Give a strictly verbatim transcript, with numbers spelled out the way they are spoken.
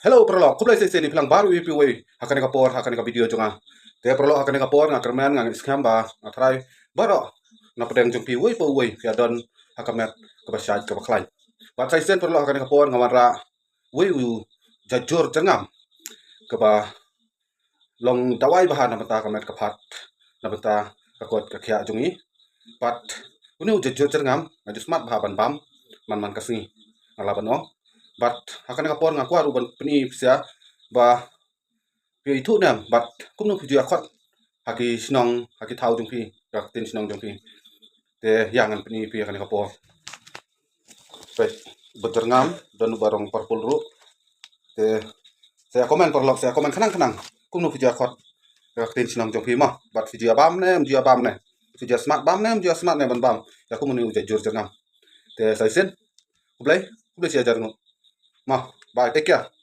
Hello paralok, khublei shisien ïa phi lang baroh, ïa phi wei ha kane ka por, ha kane ka video jong nga. Te paralok, ha kane ka por nga kyrmen, nga ngeit skhem ba nga trai baroh na pdeng jong phi wei pa wei phi ïa don ha ka met kaba shait kaba khlaiñ. Bad shisien paralok, ha kane ka por nga wanrah wei u jajur jyrngam kaba long dawai bha na bynta ka met ka phad, na bynta ka kot ka khiah jong ngi. Bad une u jajur jyrngam nga ju smat bha ban bam man man ka sngi, nga la ban ong. Bad ha kane ka por nga kwah ruh ban pyni phi sha ba phi ithuh ne em bad kumno phi ju ïa khot ha ki shnong, ha ki thaw jong phi, ha ki ktien shnong jong phi. Te ïa ngan pyni phi ha kane ka por. Peit, bad jyrngam don u ba rong purple ruh. Te sa ïa comment paralok, sa ïa comment khnang khnang kumno phi ju ïa khot ha ka ktien shnong jong phi mo. Bad phi ju ïa bam ne em ju ïa bam ne, phi ju ïa smat bam ne em ju ïa smat ne ban bam ïa kum une u jajur jyrngam. Te sa shisien, khublei, khublei shi hajar nguh mo. Bye, take care.